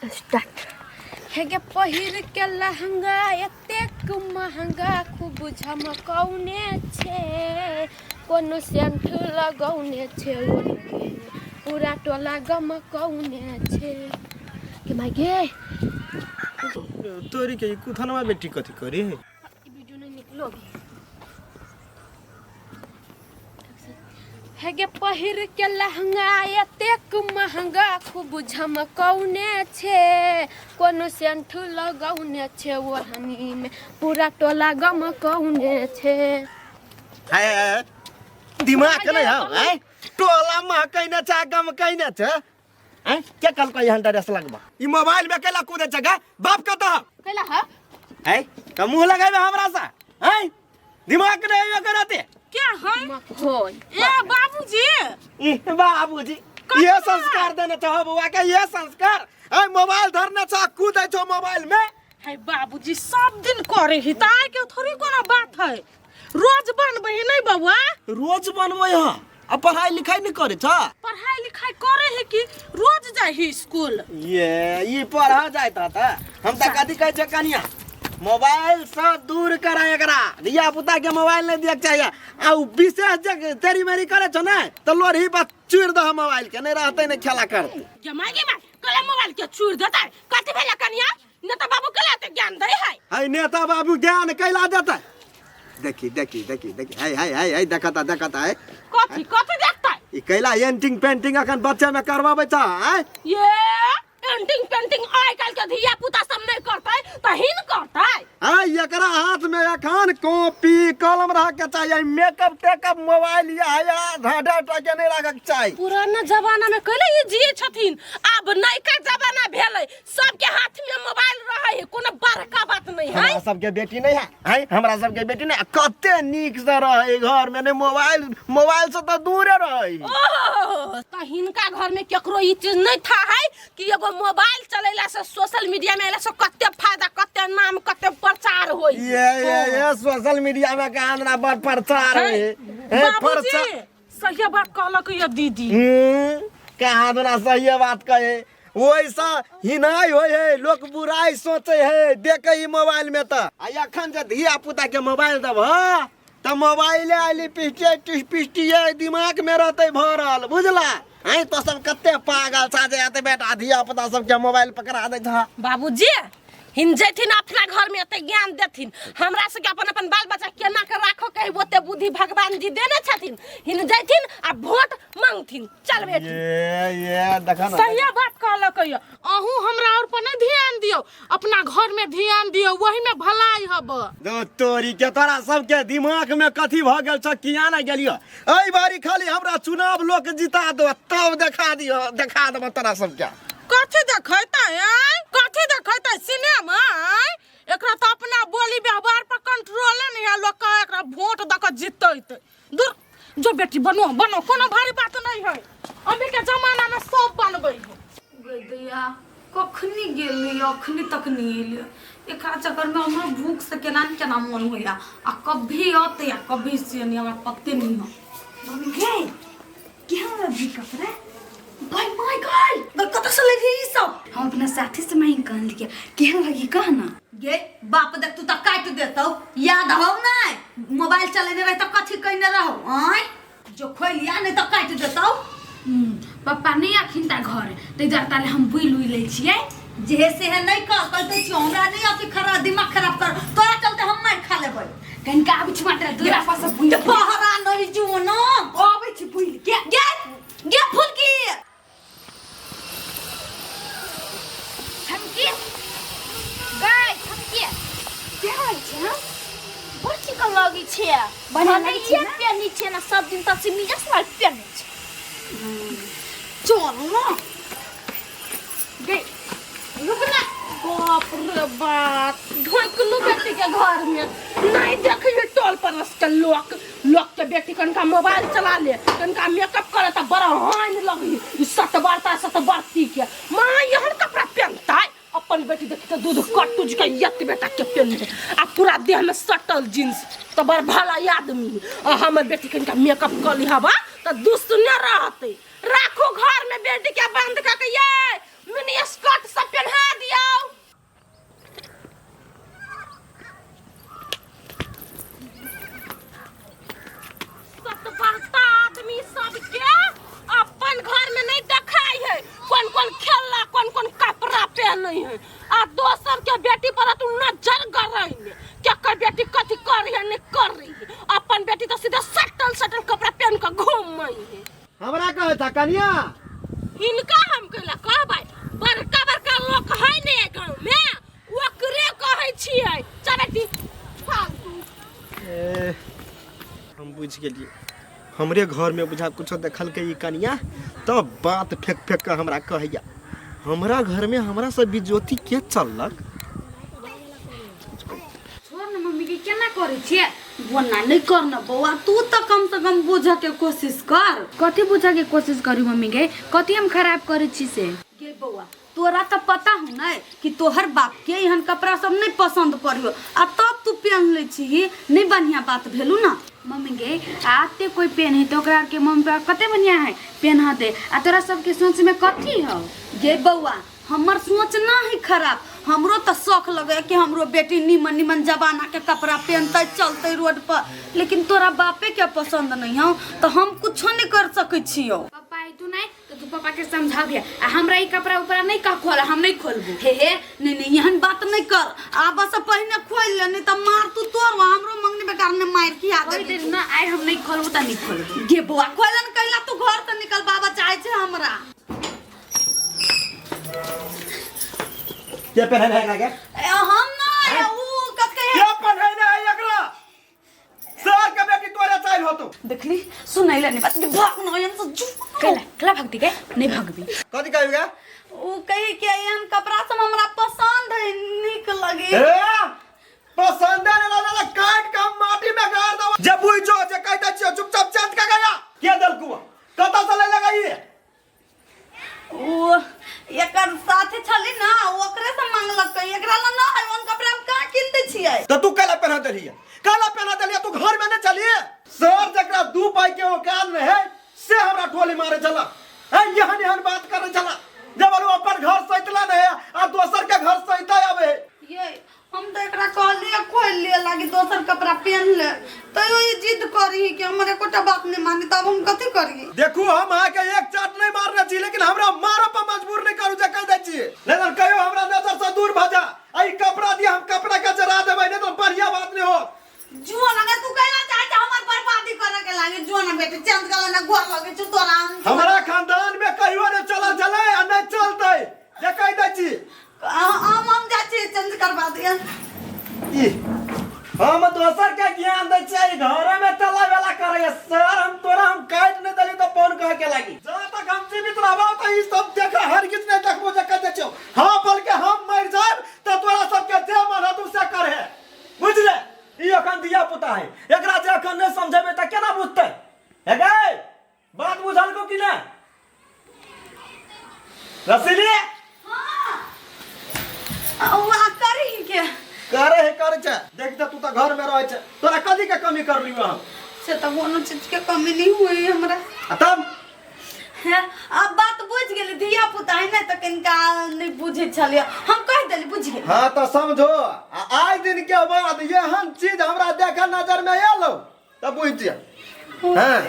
Start हे गे पहिर के लहंगा एतेक महंगा खूब झमकौने छे कोनो सेंट लगौने छे ओढ़नी पूरा टोला गमकौने छे के माय गे। तोरी के ई कुथनवा बेटी कथी करी? ई वीडियो नहीं निकलो अभी। हे गे पहिर के लहंगा एतेक महंगा खूब झमकौने छे कोनो सेंठ लगौने छे ओढ़नी में पूरा टोला गमकौने छे। हाय हाय, दिमाग के नहीं हौ हैं? टोला महकै न छ गमकै न छ हैं? के कहलकै एहन ड्रेस लगबा? ई मोबाइल में कैला कूदे छ गा? बाप कतऽ हौ? कैला हौ? हैं? त मुंह लगेबे हमरा से हैं? दिमाग के नहीं एकर आते। क्या है? मखोई। ए बाबूजी। ई बाबूजी ये संस्कार देने छ बउआ के, ये संस्कार हैं? मोबाइल धरने छ कूदे छ मोबाइल में। है बाबूजी सब दिन करे ही त आइ के थोड़ी कोनो बात है, रोज बनबै है नहीं बउआ? रोज बनबै है आ पढ़ाई लिखाई नहीं करे छ? पढ़ाई लिखाई करे है कि रोज जाय है स्कूल। ये पढ़ा जाय त हम त कथी कहै छै कनिया मोबाइल से दूर करा एकरा, धिया पुता के मोबाइल नहीं दिया चाहिए। आ उ विशेष जे तेरी मेरी करे छ ने त लोरही पर चूर दह मोबाइल के, नहीं रहते नहीं खेला करते। जमाई गे माय कला मोबाइल के चूर देतै कथी भेला कनिया? नेता बाबू कला ते ज्ञान दै है। है नेता बाबू ज्ञान कैला देतै? देखी देखी देखी देखी हाय हाय हाय हाय देखता देखता है। कथी कथी देखतै? ई कैला एंटिंग पेंटिंग अखन बच्चा में करवाबै छ आय? ये एंटिंग पेंटिंग आइ काल्हि के धिया पुता सब नहीं करतै त हिन करतै। आय एकरा हाथ में अखन कॉपी कलम रह के चाहिए, मेकअप टेकअप मोबाइल या या ढाढा टाके नहीं रख के चाहिए। पुराना जमाना में कैले ई जिए छथिन, आब नयका जमाना भेलै सबके हाथ में मोबाइल रहे है, कोनो बड़का बात नहीं है। हमरा सबके बेटी नहीं है, है हमरा सबके बेटी नहीं है, कते नीक से रहे घर में, नहीं मोबाइल मोबाइल से तो दूरे रहे। ओह, त हिनका घर में केकरो ई चीज नहीं था है कि एगो मोबाइल चलेला से सोशल मीडिया में एला से कते फायदा कते नाम कते प्रचार होई। ये सोशल मीडिया में कहाँ ना बड़ प्रचार है। ए, बाबूजी, प्रचार सही बात कहलक ये दीदी। कहाँ दुना सही बात कहे, वैसा हिनाई होय है, लोग बुराई सोचे है देखे ई मोबाइल में त। आ अखन जे धिया पुता के मोबाइल देब त मोबाइले आइली पिस्टिए पिस्टिए दिमाग में रहते भरल, बुझला? हैं तो सब कते पागल छा जे एते बेटा धिया पुता सब के मोबाइल पकड़ा दै छ। बाबूजी हिन जेथिन अपना घर में एते ज्ञान देथिन, हमरा सबके अपन अपन बाल बच्चा केना के राखो के ओते बुद्धि भगवान जी देने छथिन। हिन जेथिन आ वोट मांगथिन। चल बेटी। ये देखा ना। सही बात कहलक ये। अहूँ हमरा और पर नहीं ध्यान दियो, अपना घर में ध्यान दियो, वही में भलाई हब। दो तोरी के तोरा सबके दिमाग में कथी भ गेल छ किया ना गेलियो? एहि बारी खाली हमरा चुनाव लोक जिता दो तब देखा दियो, देखा देबो तोरा सबके। कथी देखैतै आँय? कथी देखैतै सिनेमा आँय? एकरा तऽ अपना बोली व्यवहार पर कंट्रोले नहीं है, लोग कहे एकरा वोट दऽ कऽ जितैतै। दूर जो बेटी बनो बनो, कोनो भारी बात नहीं है, अभी के जमाना में सब बनबै है। गे दैया कखनी गेली अखनी तक नहीं एली, एकरा चक्कर में हमरो भूख से केना न केना मन होइया, आ कभी अतै आ कभी से नहीं, हमरा पते नहीं है। मम्मी गे केहन लगी कपड़ा? भाई my God, भाई कतऽ से लेलियै ई सब? हम अपना साथी से मांगि कऽ अनलियै। केहन लगी कह ना? गे बाप देख तू तऽ काटि देतौ, याद हौ नै मोबाइल चलेने रही तऽ कथी कयने रहौ? आँय जो खोलिया नहीं तऽ काटि देतौ। पप्पा नहीं अखिन ता घर तै दुआरे ताले हम बुलि उलि लै छियै। जे से है नहीं कर कहते छियो हमरा नहीं अथी खराब दिमाग खराब कर, तोरा चलते हम मार खा लेबै। कनिका आबै छी मात्र दूरा पर से बुलि के। बहरा नहीं जो न आबै छी बुलि के। गे गे फुलकी थमकी गाय थमकी के होइ छै? हम बड़ चिकन लगै छै। बढ़िआँ भने लगै छै एक ने? पेनी छै ने सब दिन तब से मिजस वाल पेनी छै। चल न गे रुक ना। बाप रे बाप, ढोकलू बेटी के घर में नहीं देखिए टोल पड़ोस के लोग, लोग के बेटी कनका मोबाइल चला ले कनका मेकअप करे त बड़ा हानि लगी। ई सतबरता सतबरती के माँ एहन कपड़ा पहनता है। अपन बेटी देखी त दूध कटुज के यत बेटा के पहनले आ पूरा देह में सटल जींस त बड़ भला आदमी। आ हमर बेटी कनका मेकअप कर ली हवा त दुसने रहते। राखो घर में बेटी के बंद कर के ये मिनी स्कर्ट सब पहना नहीं है आ दोसर के बेटी पर तू नजर गरैने केकर बेटी कथी कर रही है नहीं कर रही है अपन बेटी तो सीधे सटल सटल कपड़ा पहन के घूम है हमरा कहे था कनिया हिनका हम कहला कहबै बड़का बड़का लोग है ने गाँव में ओकरे कहै छियै चल बेटी फालतू ए, हम बुझि गेलियै हमरे घरमे बुझा कुछो देखलकै ई कनिया तब बात फेंक फेंक कऽ हमरा कहैया हमरा घरमे हमरा से बिजोती के चललक छोड़ न मम्मी के केना करै छियै बोना नहीं कर न बौआ तू तो कम से कम बुझे के कोशिश कर कथी बुझे के कोशिश करी मम्मी गे कथी हम खराब करै छी से गे बौआ तोरा तो पता हो ना कि तोहर बाप के एहन कपड़ा सब नहीं पसंद पड़ियो आ तब तू पहन लै छी नहीं बढ़िया बात भेलू ना मम्मी गे आते कोई पेन है तो ओकरा के मम्मी पापा कते बढ़िया है पेनहते आ तोरा सबके सोच में कथी हौ गे बौआ हमर सोच ना है खराब हमरो तो शौक लगे कि हमरो बेटी निमन निमन जमाना के कपड़ा पहनते चलते रोड पर लेकिन तोरा बापे के पसंद नहीं हौ तो हम कुछो नहीं कर सकै छियो पप्पा तू नहीं तो तू पापा के समझाबिहे आ हमरा ई कपड़ा उपड़ा नहीं कह खोल हम नहीं खोलबो हे हे नहीं नहीं एहन बात नहीं कर आब से पहिने खोल ले नहीं तो मार तू तोर हमरो मंगनी बेकार ने मार की कोई आदत देर ना आए हम नहीं खोलबो त नहीं खोलबो गे बौआ खोलन कैला तू घर से निकल बाबा चाहे छै हमरा के पहने है एकरा के ए, हम ना ए, ऊ कते के पहने है एकरा सर के बेटी तोरे चाइल होतो देखली सुनैले नहीं बात के भाग न एहन से जू कैला कैला भगती के नहीं भगबी कथी कहिबे ऊ कही के एहन कपड़ा सब हमरा पसंद है नीक लगे ए पसंद ने दादा काट के हम माटी में गाड़ दो जे बुझो जे कह दै छियो चुपचाप चेंज के गया के दलकुआ कतऽ से ले लगाई ऊ एकर साथे छली ना ओकरे से मांगलक एकरा ला ना है ओन कपड़ा हम कहाँ किन दै छियै तो तू कैला पहना देलिए कैला पहना देलिए तू घर में नहीं चलिए सर जकरा दू पाई के औकात नहीं है से हमरा ठोली मारे चला है यहन यहन बात करे चला जब वो अपन घर सैतला नहीं है आ दोसर के घर सैता आवे है ये हम तो एकरा कहलिए खोल लिए लागी दोसर कपड़ा पहन ले तैयो ई जिद करी कि हमर एकोटा बात नहीं मानी तब हम कथी करी देखू हम अहाँके एक चाट नहीं मारने छी लेकिन हमरा मारऽ पर मजबूर नहीं करू जे कहि दै छी नहीं तऽ कहियो हमरा नजर से दूर भऽ जा आ ई कपड़ा दिया हम कपड़ा के जरा देबै नहीं तऽ बढ़िया बात नहीं हो जो ना गे, तू कहला चाहे छै हमर बर्बादी करे के लागी जो ना बेटी चेंज कर लेना गोर लगे छु तोरा हम हमरा खानदान में कहियो नहीं चलल चले आ नहीं चलतै जे कहि दै छी हम जाइ छी चेंज करवा दिअ ई हम दोसर के ज्ञान दै छियै ई घरे में चला वाला करे सर हम तोरा हम काट नहीं देली तो फोन कहे के लागी जहाँ तक हम जीवित रहबो तो ई सब देख हरगिज नहीं देखबो जे कह दै छियौ हाँ बल्कि हम मर जाब तो तोरा सबके जे मन हेतौ से करे बुझले ई अखन धिया पुता है एकरा जे अखन नहीं समझेबै तऽ केना बुझतै हे गै बात बुझल को कि ना रसीली हाँ करी के करे है करे छे देख त तू त घर में रहे छे तोरा कथी के कमी कर लियो हम से तो कोनो चीज के कमी नहीं हुई हमरा आ तब हे, अब बात बुझ गेली धिया पुता है नहीं तो किनका नहीं बुझे छलिए हम कह देली बुझ गेली हाँ तो समझो आ आइ दिन के बाद एहन चीज हमरा देखल नजर में एलो तब बुझ दिया हाँ